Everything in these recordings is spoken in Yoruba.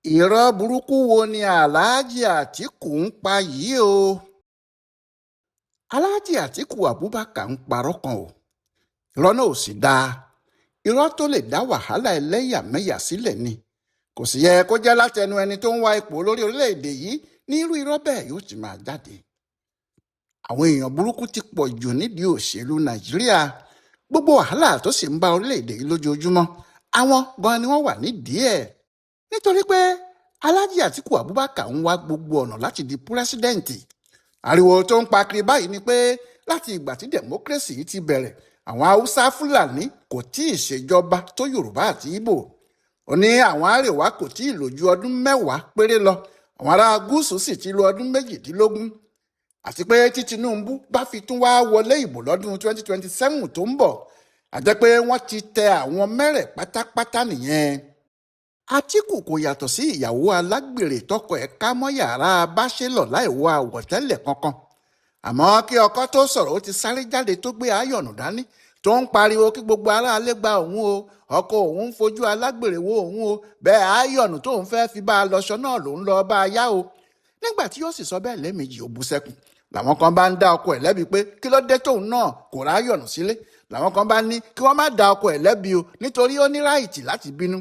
Irọ́ burúkú wo ni Aláàjì Àtìkù ń pa yìí o? Aláàjì Àtìkù Abubakar ń parọ́ kan o. Irọ́ náà ò sì dáa. Irọ́ tó lè dá wàhálà ẹlẹ́yàmẹ̀yà sílẹ̀ ni. Kò sì yẹ kó jẹ́ látẹnu ẹni tó ń wá ipò olórí orílẹ̀-èdè yìí ní irú irọ́ bẹ́ẹ̀ yóò ti máa jáde. Àwọn èèyàn burúkú ti pọ̀ jù nídìí òṣèlú Nàìjíríà. Gbogbo wàhálà tó sì ń bá orílẹ̀-èdè yìí lójoojúmọ́, àwọn gan ni wọ́n wà nídìí ẹ̀. Nítorí pé Aláàjì Àtìkù Abubakar ń wá gbogbo ọ̀nà láti di pírẹ́sídẹ̀ǹtì. Ariwo tó ń pa kiri báyìí ni pé láti ìgbà tí democracy yìí ti bẹ̀rẹ̀, àwọn Haúsá Fúlàní kò tí ì ṣèjọba tó Yorùbá àti Ìgbò. Ó ní àwọn Àríwá kò tí ì lò ju ọdún 10 péré lọ, àwọn ará gúúsù sì ti lo ọdún 18. Àti pé tí Tinubu bá fi tún wá wọlé ìbò lọ́dún 2027 tó ń bọ̀, àjẹ́ pé wọ́n ti tẹ àwọn mẹ́rẹ̀ pátápátá nìyẹn. Àtíkù kò yàtọ̀ sí ìyàwó alágbèrè tọkọ ẹ̀ ká mọ́ yàrá báṣélọ̀ láì wọ àwọ̀tẹ́lẹ̀ kankan. Àmọ́ kí ọkọ tó sọ̀rọ̀, ó ti sáré jáde tó gbé ayọ̀nù dání tó ń pariwo kí gbogbo aráalé gba òun o, ọkọ òun ń fojú alágbèrè wo òun o, bẹ́ẹ̀ ayọ̀nù tóun fẹ́ fi bá a lọ́ṣọ náà lòún lọ bá a yá o. Nígbà tí yóò sì sọ bẹ́ẹ̀ lẹ́ẹ̀mejì, ó bú sẹ́kùn. Làwọn kan bá ń dá ọkọ ẹ̀ lẹ́bi pé kí ló dé tóun náà kò ráyọ̀nù sílé. Làwọn kan bá ní kí wọ́n má dá ọkọ ẹ̀ lẹ́bi o, nítorí ó ní ráìtì láti bínú.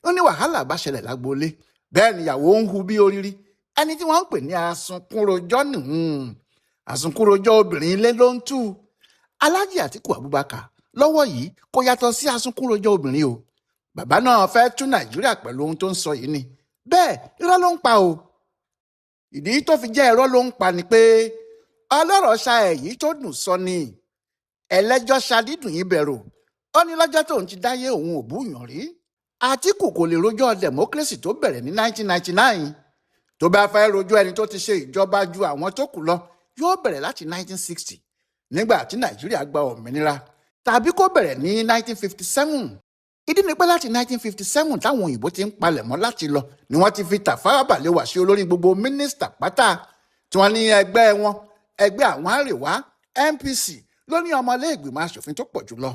Ó ní wàhálà bá ṣẹlẹ̀ lágboolé. Bẹ́ẹ̀ níyàwó ń hu bí orírí. Ẹni tí wọ́n ń pè ní asunkúnrojọ́ nìhun. Asunkúnrojọ́ obìnrin ilé ló ń tú. Aláàjì Àtìkù Abubakar lọ́wọ́ yìí kò yàtọ̀ sí asunkúnrojọ́ obìnrin o. Bàbá náà fẹ́ tú Nàìjíríà pẹ̀lú ohun tó ń sọ yìí ni. Bẹ́ẹ̀ irọ́ ló ń pa o. Ìdí tó fi jẹ́ irọ́ ló ń pa ni pé ọlọ́rọ̀ ṣa èyí tó dùn sọ ni. Ẹlẹ́jọ́ ṣa dídùn yìí bẹ̀rù. Ó ní lọ́jọ́ tóun ti dáyé òun ò búyàn rí. Àtíkù kò lè rojọ́ democracy tó bẹ̀rẹ̀ ní 1999. Tó bá fẹ́ rojọ́ ẹni tó ti ṣe ìjọba ju àwọn tó kù lọ, yóò bẹ̀rẹ̀ láti 1960 nígbà tí Nàìjíríà gba òmìnira, tàbí kó bẹ̀rẹ̀ ní 1957. Ìdí ni pé láti 1957 táwọn òyìnbó ti ń palẹ̀mọ́ láti lọ ni wọ́n ti fi Tafawa Balewa ṣe olórí gbogbo mínísítà pátá, tí wọ́n ní ẹgbẹ́ wọn, ẹgbẹ́ àwọn Àríwá NPC, ló ní ọmọlẹ́gbìmọ̀ aṣòfin tó pọ̀ jùlọ.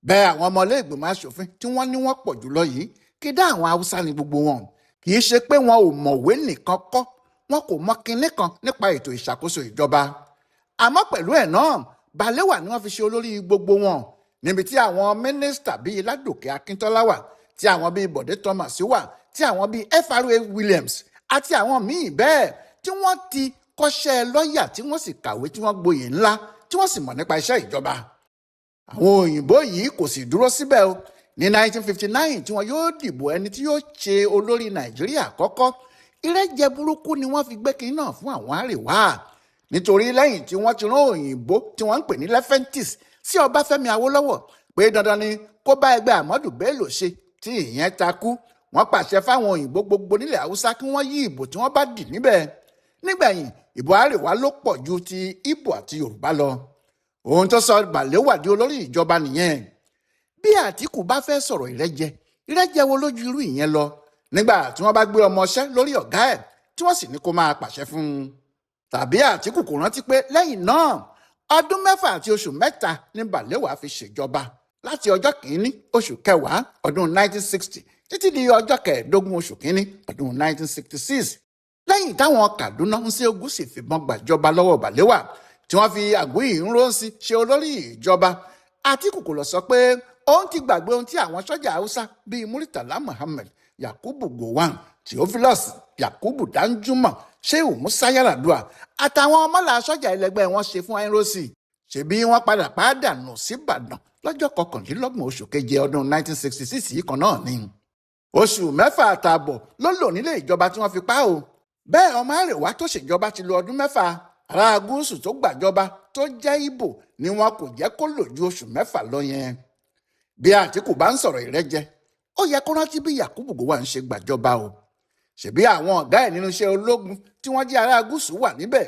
Bẹ́ẹ̀ àwọn ọmọlẹ́gbìmọ̀ aṣòfin tí wọ́n ní wọ́n pọ̀ jùlọ yìí kí dá àwọn Haúsá ní gbogbo wọn. Kì í ṣe pé wọn ò mọ̀wé nìkan kọ́, wọn kò mọ kinní kan nípa ètò ìṣàkóso ìjọba. Àmọ́ pẹ̀lú ẹ̀ náà, Balewa ni wọ́n fi ṣe olórí gbogbo wọn, níbi tí àwọn mínísítà bíi Ládòkè Akíntọ́lá wà, tí àwọn bíi Bọ̀dé Thomas wà, tí àwọn bíi FRA Williams àti àwọn míì bẹ́ẹ̀ tí wọ́n ti kọ́ṣẹ́ lọ́ọ̀yà, tí wọ́n sì kàwé, tí wọ́n gboyè ńlá, tí wọ́n sì mọ̀ nípa iṣẹ́ ìjọba. Àwọn òyìnbó yìí kò sì dúró síbẹ̀ o. Ní 1959 tí wọ́n yóò dìbò ẹni tí yóò ṣe olórí Nàìjíríà àkọ́kọ́, ìrẹ́jẹ burúkú ni wọ́n fi gbé kinní náà fún àwọn Àríwá. Nítorí lẹ́yìn tí wọ́n ti rán òyìnbó tí wọ́n ń pè ní Lefentis sí Ọbáfẹ́mi Awólọ́wọ̀ pé dandan ni kó bá ẹgbẹ́ Ahmadu Bello ṣe, tí ìyẹn takú, wọ́n pàṣẹ fáwọn òyìnbó gbogbo nílẹ̀ Haúsá kí wọ́n yí ìbò tí wọ́n bá dì níbẹ̀. Nígbẹ̀yìn, ìbò Àríwá ló pọ̀ ju ti Ìgbò àti Yorùbá lọ. Ohun tó sọ Balewa di olórí ìjọba nìyẹn. Bí Àtìkù bá fẹ́ sọ̀rọ̀ ìrẹ́jẹ, ìrẹ́jẹ wo lójú irú ìyẹn lọ, nígbà tí wọ́n bá gbé ọmọọṣẹ́ lórí ọ̀gá ẹ̀ tí wọ́n sì ní kó máa pàṣẹ fún un? Tàbí Àtìkù kò rántí pé lẹ́yìn náà, ọdún 6 àti oṣù 3 ní Balewa fi ṣèjọba, láti ọjọ́ 1 oṣù kẹwàá ọdún 1960 títí di ọjọ́ 15 oṣù 1 ọdún 1966, lẹ́yìn táwọn Kaduna Nzeogwu sì fìbọn gbàjọba lọ́wọ́ Balewa, tí wọ́n fi Aguiyi Ironsi ṣe olórí ìjọba. Àtíkù kò lọ sọ pé òun ti gbàgbé ohun tí àwọn sọ́jà Haúsá bíi Murtala Muhammed, Yakubu Gowon, Theophilus Yakubu Danjuma, Shehu Musa Yar'Adua àtàwọn ọmọlà sọ́jà ẹlẹgbẹ́ wọn ṣe fún Ironsi. Ṣebí wọ́n padà pàdánù síbàdàn lọ́jọ́ 29 oṣù keje ọdún 1966 yìí kan náà ni. Oṣù 6 àtààbọ̀ ló lò nílé ìjọba tí wọ́n fi pa o. Bẹ́ẹ̀ ọmọ Àríwá tó ṣèjọba ti lo ọdún 6. Ará gúúsù tó gbàjọba tó jẹ́ Ìgbò ni wọn kò jẹ́ kó lò ju oṣù 6 lọ yẹn. Bí Àtìkù bá ń sọ̀rọ̀ ìrẹ́jẹ, ó yẹ kó rántí bí Yakubu Gowon ṣe gbàjọba o. Ṣèbí àwọn ọ̀gá ẹ̀ nínú iṣẹ́ ológun tí wọ́n jẹ́ ará gúúsù wà níbẹ̀.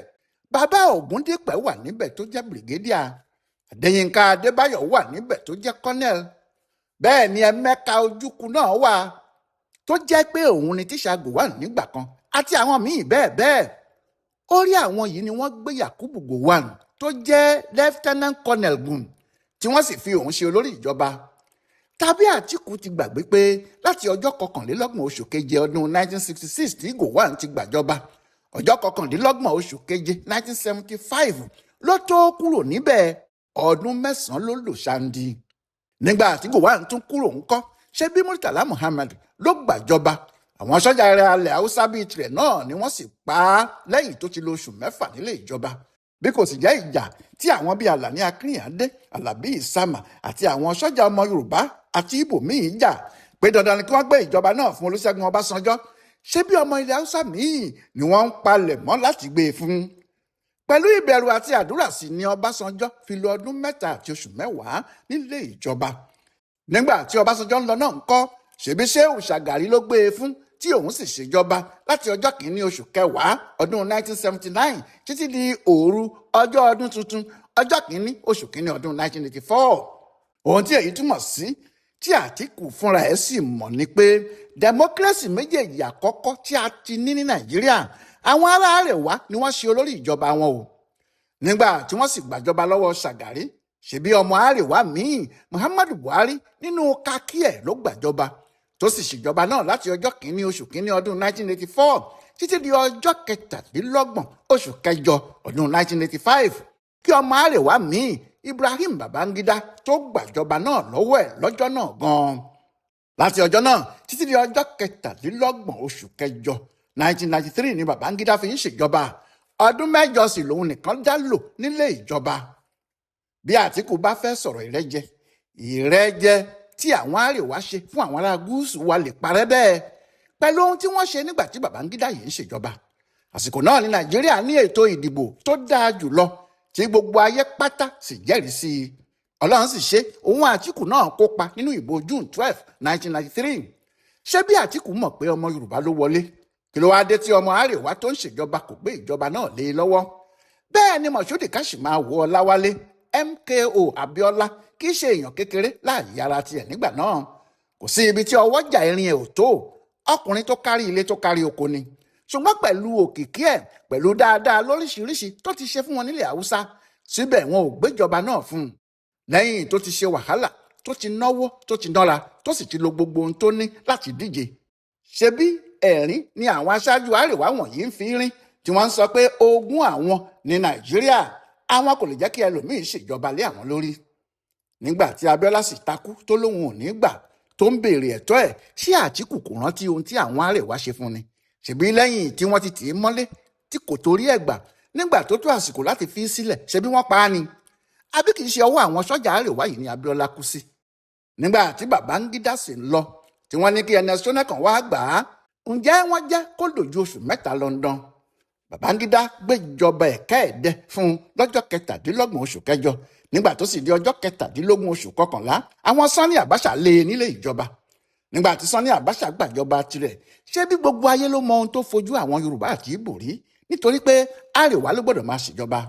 Bàbá Ògúndípẹ̀ wà níbẹ̀ tó jẹ́ brigadier. Adéyínká Adébáyọ̀ wà níbẹ̀ tó jẹ́ colonel. Bẹ́ẹ̀ ni Emeka Ojukwu náà wà tó jẹ́ pé òun ni tíṣà Gowon nígbà kan, àti àwọn míì bẹ́ẹ̀ bẹ́ẹ̀. Orí àwọn yìí ni wọ́n gbé Yakubu Gowon tó jẹ́ lieutenant colonel gùn, tí wọ́n sì fi òun ṣe olórí ìjọba. Tàbí Àtìkù ti gbàgbé pé láti ọjọ́ 21 oṣù keje ọdún 1966 tí Gowon ti gbàjọba, ọjọ́ 29 oṣù keje 1975 ló tó kúrò níbẹ̀, ọdún 9 ló lò ṣáńdí. Nígbà tí Gowon tún kúrò ńkọ́, ṣé bí Murtala Muhammed ló gbàjọba? Àwọn sọ́jà rẹ̀ alẹ̀ Haúsá bíi tirẹ̀ náà ni wọ́n sì pa á lẹ́yìn tó ti lo oṣù 6 nílé ìjọba. Bí kò sì jẹ́ ìjà tí àwọn bíi Àlàní Akínyàdé, Àlàbí Ìsàmà àti àwọn sọ́jà ọmọ Yorùbá àti Ìgbò míì jà pé dandan ni kí wọ́n gbé ìjọba náà fún Olúṣẹ́gun Ọbásanjọ́, ṣé bí ọmọ ilẹ̀ Haúsá míì ni wọ́n ń palẹ̀ mọ́ láti gbé e fún. Pẹ̀lú ìbẹ̀rù àti àdúrà sí ni Ọbásanjọ́ fi lo ọdún 3 àti oṣù 10 nílé ìjọba. Nígbà tí Ọbásanjọ́ ń lọ náà ńkọ́, ṣèbí Shehu Shagari ló gbé e fún, tí òun sì ṣèjọba láti ọjọ́ 1 oṣù kẹwàá ọdún 1979 títí di òru ọjọ́ ọdún tuntun ọjọ́ 1 oṣù 1 ọdún 1984. Ohun tí èyí túmọ̀ sí tí Àtìkù fúnra ẹ̀ sì mọ̀ ni pé democracy méjèèjì àkọ́kọ́ tí a ti ní ní Nàìjíríà, àwọn ará Àríwá ni wọ́n ṣe olórí ìjọba wọn o. Nígbà tí wọ́n sì gbàjọba lọ́wọ́ Shagari, ṣèbí ọmọ Àríwá míì Muhammadu Buhari nínú kakí ẹ̀ ló gbàjọba, tó sì ṣèjọba náà láti ọjọ́ 1 oṣù 1 ọdún 1984 títí di ọjọ́ 27 oṣù kẹjọ ọdún 1985 kí ọmọ Àríwá míì Ibrahim Babangida tó gbàjọba náà lọ́wọ́ ẹ̀ lọ́jọ́ náà gan-an. Láti ọjọ́ náà títí di ọjọ́ 27 oṣù kẹjọ 1993 ni Babangida fi ń ṣèjọba. Ọdún 8 sì lòun nìkan dá lò nílé ìjọba. Bí Àtìkù bá fẹ́ sọ̀rọ̀ ìrẹ́jẹ tí àwọn Àríwá ṣe fún àwọn ará gúúsù wa lè parẹ́ bẹ́ẹ̀ pẹ̀lú ohun tí wọ́n ṣe nígbà tí Babangida yìí ń ṣèjọba. Àsìkò náà ní Nàìjíríà ní ètò ìdìbò tó dáa jùlọ tí gbogbo ayé pátá sì jẹ́rìí sí i. Ọlọ́run sì ṣe òun Àtìkù náà kópa nínú ìbò June 12, 1993. Ṣé bí Àtìkù mọ̀ pé ọmọ Yorùbá ló wọlé, kí ló wáá dé tí ọmọ Àríwá tó ń ṣèjọba kò gbé ìjọba náà lé e lọ́wọ́? Bẹ́ẹ̀ ni Moshood Kashimawo Ọláwálé MKO Abiola kì í ṣe èèyàn kékeré láàyè ara tiẹ̀ nígbà náà. Kò sí ibi tí ọwọ́jà irin ẹ̀ ò tó, ọkùnrin tó kárí ilé tó kárí oko ni. Ṣùgbọ́n pẹ̀lú òkìkí ẹ̀, pẹ̀lú dáadáa lóríṣiríṣi tó ti ṣe fún wọn nílẹ̀ Haúsá, síbẹ̀ wọn ò gbéjọba náà fún un. Lẹ́yìn tó ti ṣe wàhálà, tó ti náwó, tó ti nọ́ra, tó sì ti lo gbogbo ohun tó ní láti díje. Ṣebí ẹ̀rín ni àwọn aṣáájú Àríwá wọ̀nyí ń fi rín tí wọ́n ń sọ pé ogún àwọn ní Nàìjíríà, àwọn kò lè jẹ́ kí ẹlòmíín ṣèjọba lé àwọn lórí. Nígbà tí Abiola sì takú tó lóun ò ní gbà, tó ń béèrè ẹ̀tọ́ ẹ̀, ṣé Àtìkù kò rántí ohun tí àwọn Àríwá ṣe fún ni? Ṣèbí lẹ́yìn tí wọ́n ti tì í mọ́lé tí kò torí ẹ̀ gbà, nígbà tó tó àsìkò láti fi í sílẹ̀, ṣebí wọ́n pa á ni? Àbí kì í ṣe ọwọ́ àwọn sọ́jà Àríwá yìí ni Abiola kú sí? Nígbà tí Babangida sì ń lọ, tí wọ́n ní kí Ernest Shonekan wá gbà á, ǹjẹ́ wọ́n jẹ́ kó lò ju oṣù 3 London? Babangida gbéjọba ẹ̀ka ẹ̀dẹ́ fún un lọ́jọ́ 27 oṣù kẹjọ. Nígbà tó sì di ọjọ́ 17 oṣù kọkànlá, àwọn Sani Abacha lé e nílé ìjọba. Nígbà tí Sani Abacha gbàjọba tirẹ̀, ṣé bí gbogbo ayé ló mọ ohun tó fojú àwọn Yorùbá àti Ìgbò rí, nítorí pé Àríwá ló gbọ́dọ̀ máa ṣèjọba.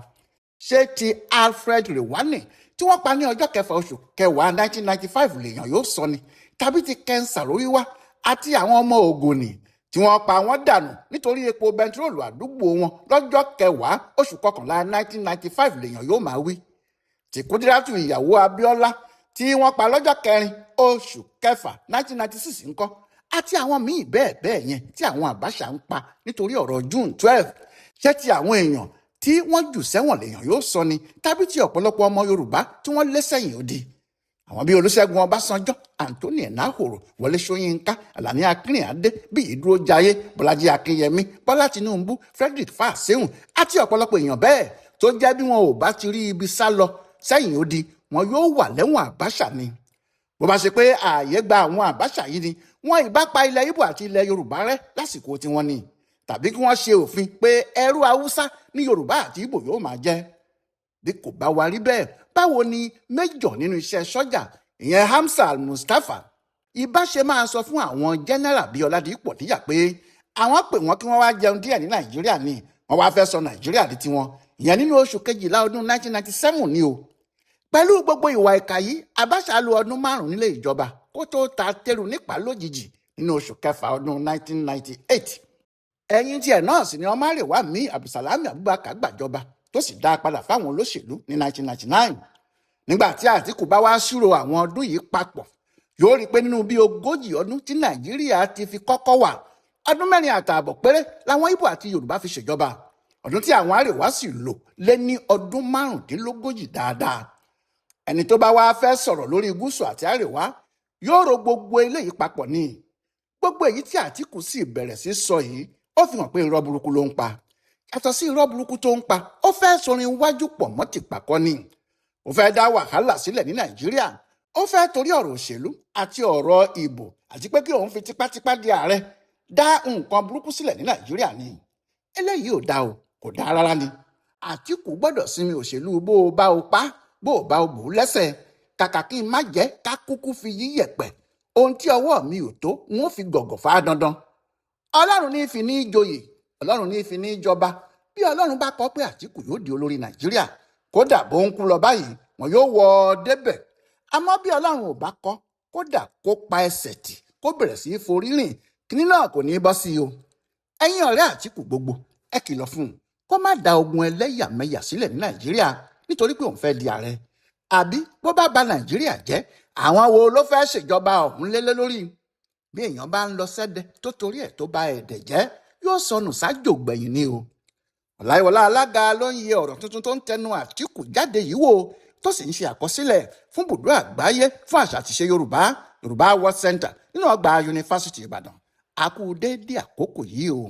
Ṣé ti Alfred Rewani tí wọ́n pa ní ọjọ́ 6 oṣù kẹwàá 1995 lèèyàn yóò sọ ni, tàbí ti Ken Saro-Wiwa àti àwọn ọmọ Ògònì tí wọ́n pa wọ́n dànù nítorí epo bẹntiróòlù àdúgbò wọn lọ́jọ́ 10 oṣù kọkànlá 1995 lèèyàn yóò máa wí? Ti Kúdírátù ìyàwó Abíọ́lá tí wọ́n pa lọ́jọ́ 4 oṣù kẹfà 1996 ńkọ́, àti àwọn míì bẹ́ẹ̀ bẹ́ẹ̀ yẹn tí àwọn Abacha ń pa nítorí ọ̀rọ̀ June 12. Ṣé ti àwọn èèyàn tí wọ́n jù sẹ́wọ̀n lèèyàn yóò sọ ni, tàbí ti ọ̀pọ̀lọpọ̀ ọmọ Yorùbá tí wọ́n lé sẹ́yìn odi? Àwọn bíi Olúṣẹ́gun Ọbásanjọ́, Anthony Enahoro, Wọlé Ṣóyínká, Àlàní Akínrìnádé, bíi Ìdúrójayé, Bọ́lájí Akínyẹmí, Bọ́lá Tinubu, Frederick Fáṣẹ̀hùn àti ọ̀pọ̀lọpọ̀ èèyàn bẹ́ẹ̀ tó jẹ́ bí wọn ò bá ti rí ibi sá lọ sẹ́yìn odi, wọn yóò wà lẹ́wọ̀n Abacha ni. Bó bá ṣe pé ààyè gba àwọn Abacha yìí ni, wọn ìbá pa ilẹ̀ Ìgbò àti ilẹ̀ Yorùbá rẹ́ lásìkò tiwọn ni, tàbí kí wọ́n ṣe òfin pé ẹrú Haúsá ní Yorùbá àti Ìgbò yóò máa jẹ́. Bí kò bá wa rí bẹ́ẹ̀, báwo ni méjọ̀ nínú iṣẹ́ sọ́jà ìyẹn Hamza Al-Mustapha ìbá ṣe máa sọ fún àwọn jẹ́nẹ́rà bíi Ọládìpọ̀ níyà pé àwọn pè wọ́n kí wọ́n wá jẹun díẹ̀ ní Nàìjíríà ni, wọ́n wá fẹ́ sọ Nàìjíríà di tiwọn, ìyẹn nínú oṣù kejìlá ọdún 1997 ni o. Pẹ̀lú gbogbo ìwà ìkà yìí, Abacha lò ọdún 5 nílé ìjọba kó tó ta tẹ́rù nípa lójijì nínú oṣù kẹfà ọdún 1998. Ẹ̀yìn tiẹ̀ náà sì ni ọmọ Àríwá mi Abdulsalami Abubakar gbàjọba tó sì dá a padà fáwọn olóṣèlú ní 1999. Nígbà tí Àtìkù bá wá ṣírò àwọn ọdún yìí papọ̀ Yóò rí i pé nínú bíi 40 ọdún tí Nàìjíríà ti fi kọ́kọ́ wà, ọdún 4.5 péré làwọn Ìgbò àti Yorùbá fi ṣèjọba. Ọdún tí àwọn Àríwá sì lò lé ní ọdún 35 dáadáa. Ẹni tó bá wáá fẹ́ sọ̀rọ̀ lórí gúúsù àti Àríwá yóò ro gbogbo eléyìí papọ̀ ni. Gbogbo èyí tí Àtìkù sì bẹ̀rẹ̀ sí sọ yìí, ó fi hàn pé irọ́ burúkú ló ń pa. Yàtọ̀ sí irọ́ burúkú tó ń pa, ó fẹ́ sorin wájú pọ̀ mọ́ tìpàkọ́ ni. Ó fẹ́ dá wàhálà sílẹ̀ ní Nàìjíríà. Ó fẹ́ torí ọ̀rọ̀ òṣèlú àti ọ̀rọ̀ ìbò àti pé kí òun fi tipátipá di ààrẹ dá nǹkan burúkú sílẹ̀ ní Nàìjíríà ni. Eléyìí ò dáa o, kò dáa rárá ni. Àtìkù gbọ́dọ̀ sinmi òṣèlú bó o bá o pa, bó o bá o bò ó lẹ́sẹ̀. Kàkà kí n má jẹ́ ká kúkú fi yíyẹ̀pẹ̀ ohun tí ọwọ́ mi ò tó, n ó fi gọ̀gọ̀ fà á dandan. Ọlọ́run ní í fi ní í joyè, Ọlọ́run ní í fi ní í jọba. Bí Ọlọ́run bá kọ pé Àtìkù yóò di olórí Nàìjíríà, kódà bó ń kú lọ báyìí, wọn yóò wọ́ ọ débẹ̀. Àmọ́ bí Ọlọ́run ò bá kọ, kódà kó pa ẹsẹ̀ tì, kó bẹ̀rẹ̀ sí í forí rìn, kíní náà kò ní í bọ́ sí i o. Ẹ̀yin ọ̀rẹ́ Àtìkù gbogbo, ẹ kìlọ̀ fún un kó má da ogun ẹlẹ́yàmẹ̀yà sílẹ̀ ní Nàìjíríà nítorí pé òun fẹ́ di ààrẹ. Àbí bó bá ba Nàìjíríà jẹ́, àwọn wo ló fẹ́ ṣèjọba ọ̀hún lélẹ́ lórí? Bí èèyàn bá ń lọ sẹ́dẹ̀ tó torí ẹ̀ tó ba ẹ̀dẹ̀ jẹ́, yóò sọnù sájò gbẹ̀yìn ni o. Ọláyíwọlá Alága ló ń yẹ ọ̀rọ̀ tuntun tó ń tẹnu Àtìkù jáde yìí wò, tó sì ń ṣe àkọsílẹ̀ fún bùdó àgbáyé fún àṣà àtìṣe Yorùbá, Yorùbá World Center, nínú ọgbà Yunifásitì Ìbàdàn. A kú déédéé àkókò yìí o.